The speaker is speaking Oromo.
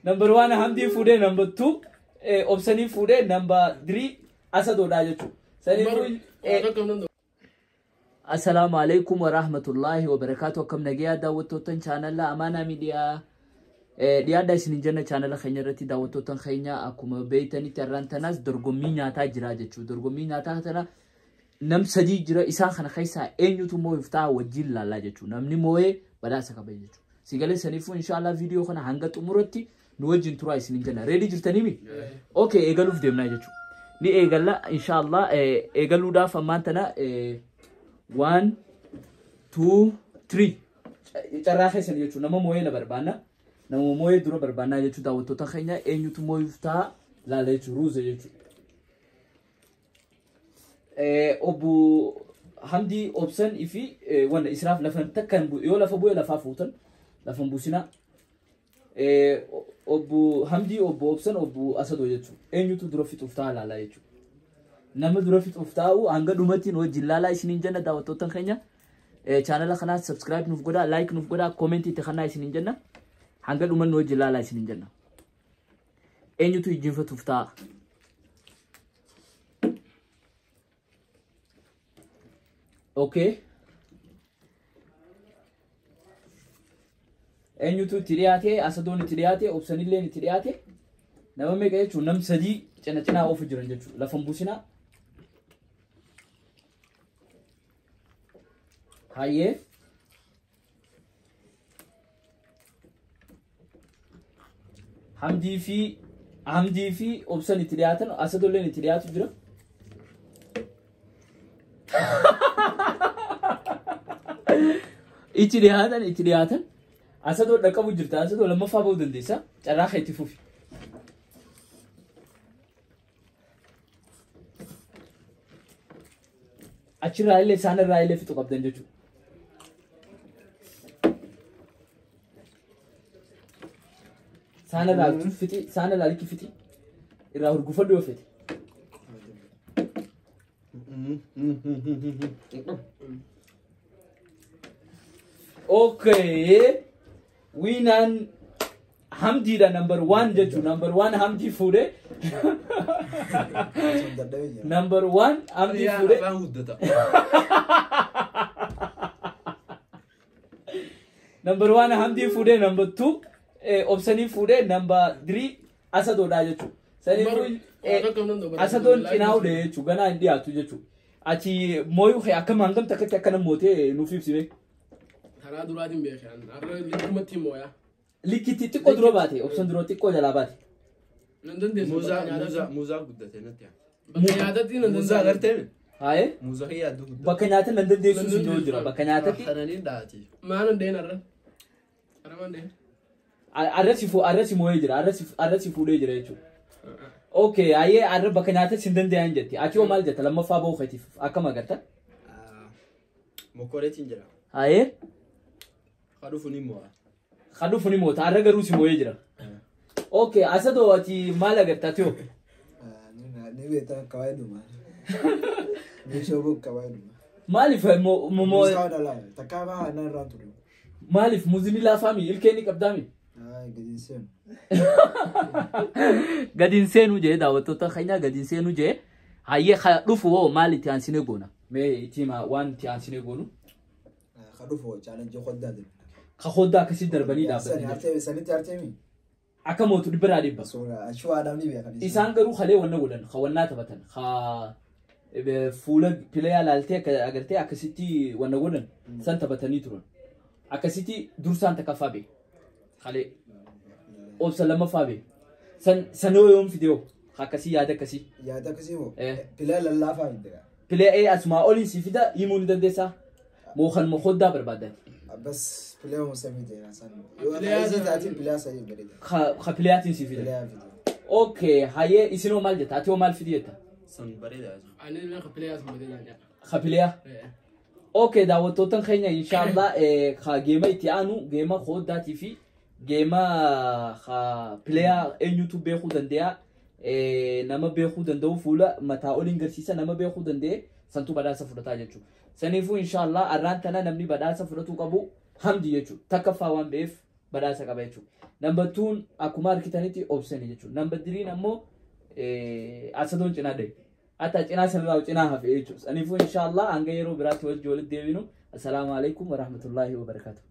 Number 1 Hamdii fuudhee, number 2 Obsanii fuudhee, number 3 Asadoodha jechuudha. Saniifuu Assalaamu alaikum wa rahmatullahi wa barakaatu. Akkam nagayaa daawwattootan chaanala Amaanaa Miidiyaa? Dhiyaadhaa isin jenna chaanala keenya irratti. Daawwattootan keenya, akkuma beeytanitti har'aan tanaas dorgommii nyaataa jira jechuudha. Dorgommii nyaataa tana nam sadii jira, isaan kana keessaa eenyutu moo'uuf ta'a wajjin laallaa jechuudha. Namni moo'ee badhaasa qaba jechuudha. Sigalee saniifuu inshaallah viidiyoo kana hanga xumuratti nu wajjin turaa isin jenna. Ready jirtanii? Okay, eegaluuf deemnaa jechuudha. Ni eegalla inshaallah. Eegaluudhaaf ammaan tana 1 2 3 carraa keessan jechuudha. Nama moo'ee na barbaanna. Nama moo'ee dura barbaannaa jechuudha. Daawwattoota keenya, eenyutu moo'uuf ta'a laala jechuudha. Ruuza jechuudha. Obbo Hamdii, Obsan fi wanna israaf lafa takka yoo lafa bu'e lafaa fuutan, lafa hin buusinaa. Obbo Hamdii, obbo Obsan, obbo Asadoo jechuudha. Eenyutu dura fixuuf ta'a laalaa jechuudha. Nama dura fixuuf taa'u hanga dhumatti nu wajjin laalaa isiniin jenna. Daawwattoota keenya, chaanala kanaa subscribe nuuf godhaa, like nuuf godhaa, comment itti kannaa isiniin jenna. Hanga dhuman nu wajjin laalaa isiniin jenna. Eenyutu ijjiinfatuuf ta'a? Okay. Eenyutu itti dhiyaate? Asadoon itti dhiyaate, Obsanilleen itti dhiyaate. Nama meeqa jechuun? Nam sadii cina cinaa oofu jiran jechuudha. Lafa hin buusinaa. Hayyee. Hamdii fi Obsan itti dhiyaatan, Asadolleen itti dhiyaatu jira. Itti dhiyaatan, itti dhiyaatan. Asadoo dhaqqabu jirta. Asadoo lammaffaa bahuu dandeessa. Carraa kee itti fufi. Achirraa illee, isaan irraa illee fixuu qabdan jechuudha. Isaan irraa fixi, isaan irraa likki fixi. Irraa hurgufadhu yoo fete. Okay. Winaan Hamdiidha, number 1 jechuudha. Number 1 Hamdii fuudhee. Dadhabee jira. Number 1 Hamdii fuudhee. Afaan guddata. Number 1 Hamdii fuudhee, number 2 Obsanii fuudhee, number 3 Asadoodha jechuudha. Saniifuu Asadoon cinaa udhe jechuudha. Ganaa hin dhiyaatu jechuudha. Ati mooyuu kee akkam, hangam takkatti akkana mootee nuuf ibsime? Karaa duraatiin beekan. Har'a likkumatti mooyaa. Likkitti xiqqoo dura baate, Obsan dura xiqqoo jalaa baate. Nan dandeessu. Muuzaa muuzaa muuzaa guddate natti. Bakka nyaatatti nan Muuzaa dandeessu. agartee? Haayee. Muuzaa kiyya adduu guddate. Bakka nyaata nan dandeessu si jiru jira. Bakka nyaatatti Kananiin dhaati. Maan hin har'a? Har'a maan dheen? Arrasi mooyee jira. Arrasi fuudhee jira jechuudha. Okay, haayee, arra bakka nyaata sin danda'an jetti. Ati hoo maal jetta lammaffaa bahuu keetiif akkam agarta? Mokoreetiin jira. Haayee. Kadhufu ni mo'a. Kan dhufu ni moota. Arra garuu si mooyee jira. Okay, Asadoo, ati maal agarta ati hoo? Ni beektan kawaiduma. Meeshaa kawaiduma. Maaliif moo Muuzaa dhalaa takkaa baa nan irraan ture. Maaliif muuzni laafaami? Ilkee ni qabdaami? Gadi hin seenu. Gadi hin seenuu jee, daawwattoota keenya, gadi hin seenuu jee. Hayyee, ka dhufu hoo maal itti aansinee goona? Mee itti himaa waan itti aansinee goonu. Ka dhufu challenge hoddaa deemna. Ka hoddaa akkasii darbanii dhaabbatanii. Sani sanitti arteemi. Akka mootu 100%. Suuraa shuwaadhaan ni beekan. Isaan garuu kalee wanna godhan, ka wannaa taphatan, ka fuula player laaltee akka agartee akkasitti wanna godhan san taphatanii turan. Akkasitti dursaan takkaffaa bee. Kalee Obsa lammaffaa bee. San sanoo yoom fidee akkasii yaada akkasii. Yaada akkasii moo? Eh. Player lallaafaa hin dira. Player asumaa oliin si fida himuu ni dandeessaa? Moo kan moo hoddaa barbaaddan? Bas player musamii ta'e san. Yoo ta'e taatiin player sadii bareeda. Ka playertiin si fida. Player fide. Okay, hayyee, isinoo maal jetta? Ati hoo maal fidi jetta? San bareedaa. Ani illee ka player sun bareedaa jira. Ka player? Okay, daawwattoota keenya, inshallah ka game itti aanu game hoddaatii fi game ka player eenyutu beekuu danda'a, nama beekuu danda'u fuula mataa oliin garsiisa, nama beekuu danda'e santu badhaasa fudhataa jechuudha. Saniifuu inshallah arraan tana namni badhaasa fudhatuu qabu Hamdi jechuudha. Takkaffaa waan ba'eef badhaasa qaba jechuudha. Number twon akkuma argitanitti Obseni jechuudha. Number threen ammoo Asadoon cinaa deeme. Hatta cinaa sanirraa cinaa hafe jechuudha. Saniifuu inshaallah hanga yeroo biraatti wajji walitti deebinu. Assalaamu alaikum warahmatullaahi wabarakaatuh.